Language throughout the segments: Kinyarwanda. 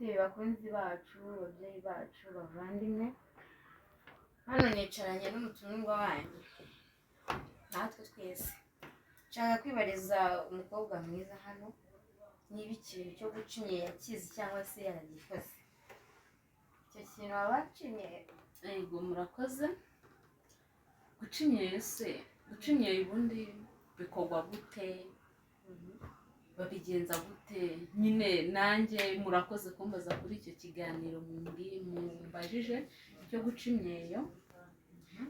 Gute bakunzi bacu, ababyeyi bacu, bavandimwe? Hano nicaranye n'umutumirwa wanyu, natwe twese. Nshaka kwibariza umukobwa mwiza hano niba ikintu cyo guca imyeyo akizi cyangwa se yaragikoze. Icyo kintu waba wacinye? Yego, murakoze. Guca imyeyo se, guca imyeyo ubundi bikorwa gute? Babigenza gute nyine? Nanjye murakoze kumbaza kuri icyo kiganiro mumbajije cyo guca imyeyo.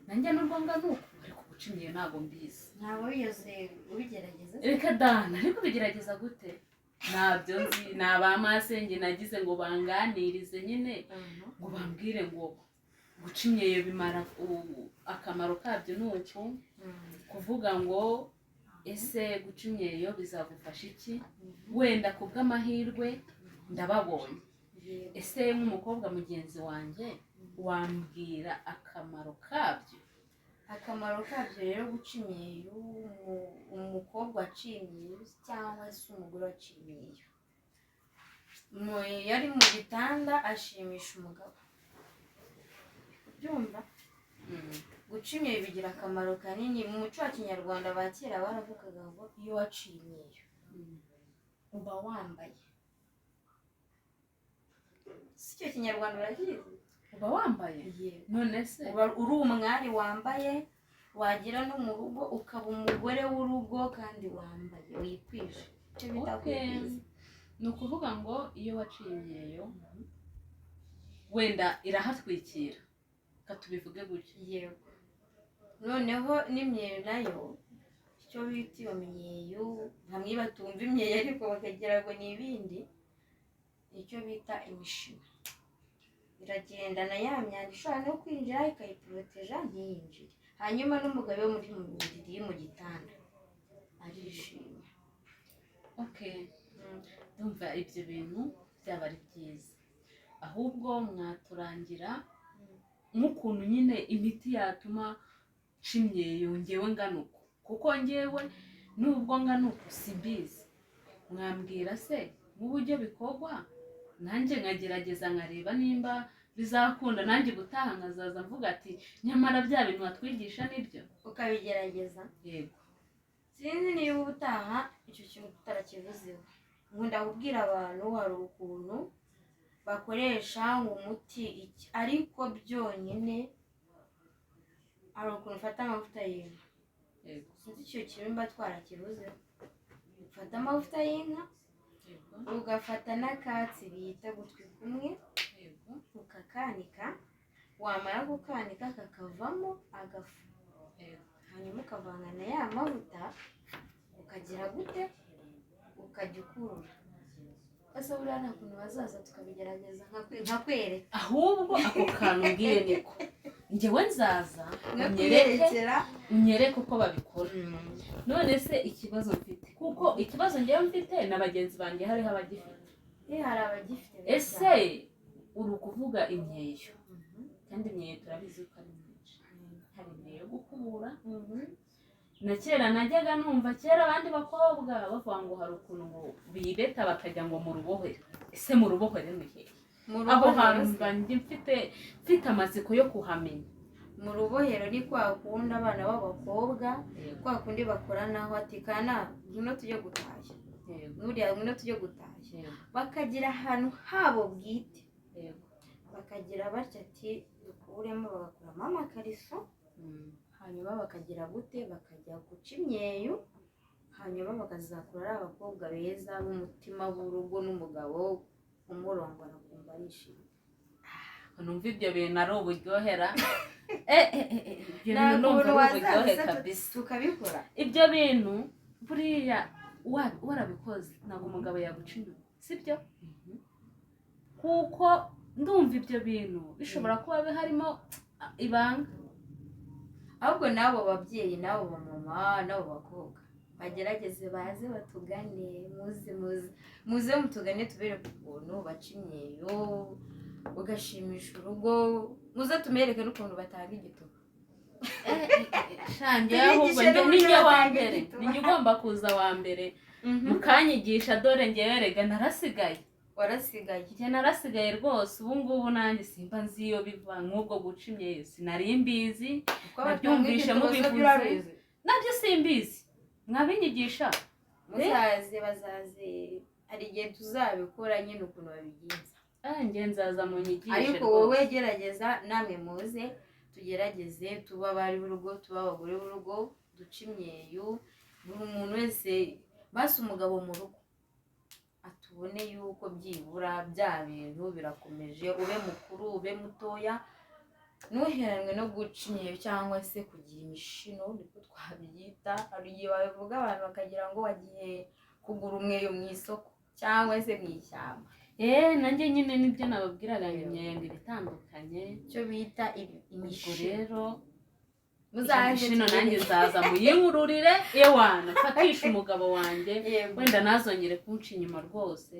Nanjye nubwo ngana uku, ariko guca imyeyo ntabwo mbizi. Ntabwo wigeze ubigerageza se? Reka dana, ariko bigerageza gute? Ntabyo nzi. Ni abamasenge nagize ngo banganirize nyine, ngo bambwire ngo guca imyeyo bimara akamaro kabyo ni uku. Kuvuga ngo ese guca imyeyo bizagufasha iki? Wenda ku bw'amahirwe ndababonye. Ese nk'umukobwa mugenzi wanjye, wambwira akamaro kabyo? Akamaro kabyo rero, guca imyeyo, umukobwa waciye imyeyo cyangwa se umugore waciye imyeyo, iyo ari mu gitanda ashimisha umugabo, byumva. Guca imyeyo bigira akamaro kanini. Mu muco wa kinyarwanda, ba kera baravugaga ngo iyo waciye imyeyo uba wambaye. Si icyo kinyarwanda urakizi? Uba wambaye? Yego. None se? Uba uri umwari wambaye, wagera no mu rugo ukaba umugore w'urugo kandi wambaye wikwije, icyo bita kwikwiza. Ni ukuvuga ngo iyo waciye imyeyo wenda irahatwikira, reka tubivuge gutyo. Yego. Noneho n'imyeyo nayo, icyo bita iyo myeyo, bamwe batumva imyeyo ariko bakagira ngo ni ibindi, icyo bita imishino iragenda na ya myanda ishobora no kwinjira ikayiporoteja ntiyinjire. Hanyuma n'umugabo wo muri mu buriri, mu gitanda, arishima. Okay, ndumva ibyo bintu byaba ari byiza. Ahubwo mwaturangira nk'ukuntu nyine imiti yatuma nca imyeyo ngewe ngana uku, kuko ngewe nubwo ngana uku simbizi. Mwambwira se nk'uburyo bikorwa, nanjye nkagerageza nkareba nimba bizakunda, nanjye ubutaha nkazaza mvuga ati nyamara bya bintu watwigisha nibyo. Ukabigerageza. Yego. Sinzi niba ubutaha icyo kintu tutarakivuzeho. Nkunda kubwira abantu, hari ukuntu bakoresha ngo umuti iki, ariko byonyine hari ukuntu ufata amavuta y'inka. Sinzi icyo kintu mba twarakivuzeho. Ufata amavuta y'inka, ugafata n'akatsi bita gutwi kumwe, ukakanika, wamara kukanika kakavamo agafu, hanyuma ukavanga na ya mavuta, ukagira gute? Ukajya ukurura. Ese buriya nta kuntu bazaza tukabigerageza, nkakwereka? Ahubwo ako kantu mbwiye niko njyewe nzaza unyereke. Nkakwerekera. Unyereke uko babikora. None se ikibazo mfite, kuko ikibazo ngewe mfite na bagenzi banjye hariho abagifite. Eh, hari abagifite benshi Ese cyane. uri kuvuga imyeyo, kandi imyeyo turabizi ko ari myinshi. Hari imyeyo yo gukubura. Na kera najyaga numva kera abandi bakobwa bavuga ngo hari ukuntu ngo bibeta bakajya ngo mu rubohero. Ese mu rubohero ni hehe? Mu Aho rubohero hantu se? mba njye mfite amatsiko yo kuhamenya. Mu rubohero ni kwa kundi abana b'abakobwa, kwa kundi bakoranaho ati kana ngwino tujye gutashya, nuriya ngwino tujye gutashya, bakagira ahantu habo bwite, bakagira batya ati dukuremo, bagakuramo amakariso, hanyuma bakagira gute? Bakajya guca imyeyo, hanyuma bakazakura ari abakobwa beza b'umutima w'urugo, n'umugabo umurongora akumva arishimye. Numva ibyo bintu ari uburyohera. Eh, eh, eh, eh, ibyo Nta bintu numva kuntu ari uburyohe wazaza kabisa. tukabikora? Ibyo bintu buriya warabikoze ntabwo umugabo yaguca inyuma, sibyo? Kuko ndumva ibyo bintu bishobora kuba harimo ibanga. Ahubwo n'abo babyeyi, n'abo bamama, n'abo bakobwa bagerageze baze batugane. Muze, muze, muze mutugane, tubereke ukuntu baca imyeyo ugashimisha urugo. Muze tumereke n'ukuntu batanga igituba. Shange, ahubwo Tubigishe njye n'uburyo ninjye wa batanga mbere, igituba. Ninjye ugomba kuza wa mbere mukanyigisha. Dore ngewe rega narasigaye. Warasigaye. Njye narasigaye rwose. Ubu ngubu nanjye simba nzi iyo biva, nk'ubwo guca imyeyo sinari mbizi. Uko batanga Nabyumvishe igituba mubivuze. urabizi. Nabyo simbizi, mwabinyigisha. Muzaze, bazaze, hari igihe tuzabikora nyine ukuntu babigenza. Ah, njye nzaza munyigishe Ariko rwose. wowe gerageza, namwe muze tugerageze, tuba abari b'urugo, tuba abagore b'urugo, duce imyeyo. Buri muntu wese, basi umugabo mu rugo atubone yuko byibura bya bintu birakomeje. Ube mukuru, ube mutoya, ntuheranwe no guca imyeyo cyangwa se kugira imishino, niko twabyita. Hari igihe babivuga abantu bakagira ngo wagiye kugura umweyo mu isoko cyangwa se mu ishyamba. Eh, nanjye nyine nibyo nababwiraga, ngo imyeyo ngo iba itandukanye. Icyo bita Ubwo imishino. rero Muzaze imishino nanjye tugere- nzaza muyinkururire, ewana mfatishe umugabo wanjye. Yego. Wenda ntazongere kunca inyuma rwose,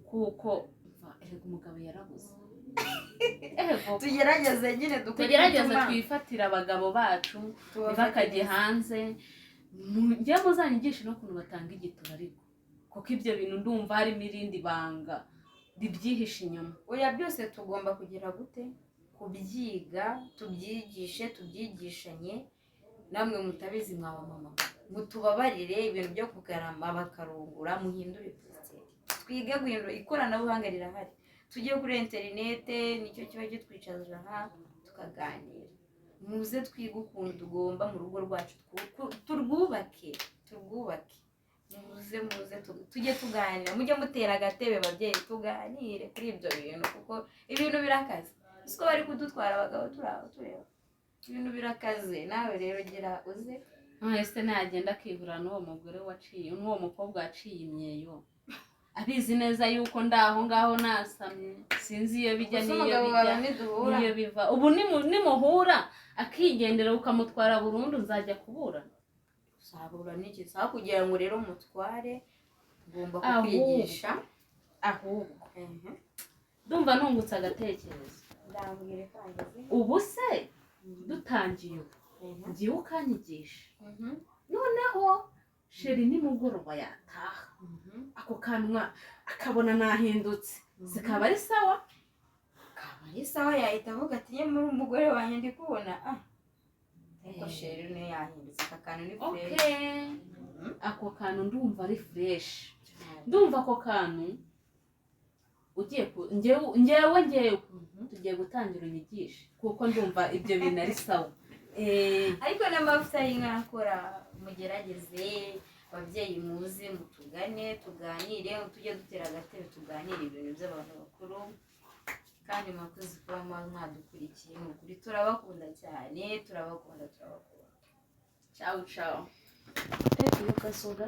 kuko umva, erega umugabo yarabuze. Ego. Tugerageze nyine dukore Tugerageze ibituma twifatire abagabo bacu tubafate ntibakajye neza. hanze. Njye muzanyigishe n'ukuntu batanga igitoro, ariko kuko ibyo bintu ndumva harimo irindi banga ribyihishe inyuma. Oya, byose tugomba kugira gute? Kubyiga, tubyigishe, tubyigishanye. Namwe mutabizi, mwaba mama, mutubabarire. Ibintu byo kugarama bakarungura, muhindure posture, twige guhindura. Ikoranabuhanga rirahari, tujye kuri interinete, nicyo kiba kitwicaje aha tukaganira. Muze twige ukuntu tugomba mu rugo rwacu turwubake, turwubake. Muze, muze tujye tuganira, mujye mutera agatebe babyeyi, tuganire kuri ibyo bintu, kuko ibintu birakaze. Siko bari kudutwara abagabo turi aho tureba, ibintu birakaze. Nawe rero gira uze. None se nagenda akihura n'uwo mugore waciye, n'uwo mukobwa waciye imyeyo, abizi neza yuko ndaho ngaho nasamye, sinzi iyo bijya Gusa n'iyo umugabo bijya wawe niduhura n'iyo biva. Ubu nimuhura akigendera ukamutwara burundu, nzajya kubura? Uzabura n'iki sawa? Kugira ngo rero mutware, ugomba Ahubwo. kukwigisha. Ahubwo ndumva nungutse agatekerezo. Ndambwire kangeze. Ubu se dutangiye ubu, ngiye ukanyigisha, noneho chéri nimugoroba yataha ako kanwa akabona nahindutse, zikaba ari sawa? Kaba ari sawa, yahita avuga ati: "Nyamara umugore wanjye ndi kubona, ah, ariko chéri niyo yahindutse, aka kantu ni fresh." Ako kantu ndumva ari fresh, ndumva ako kantu ugiye ku ngewe tugiye gutangira unyigishe, kuko ndumva ibyo bintu ari sawa. Ariko n'amavuta y'inka arakora, mugerageze. Ababyeyi muze mutugane, tuganire, tujye dutera agatebe tuganire ibintu by'abantu bakuru. Kandi mwakoze kuba mwadukurikiye, ni ukuri turabakunda cyane, turabakunda, turabakunda. Ciao ciao. Iyo kasoga.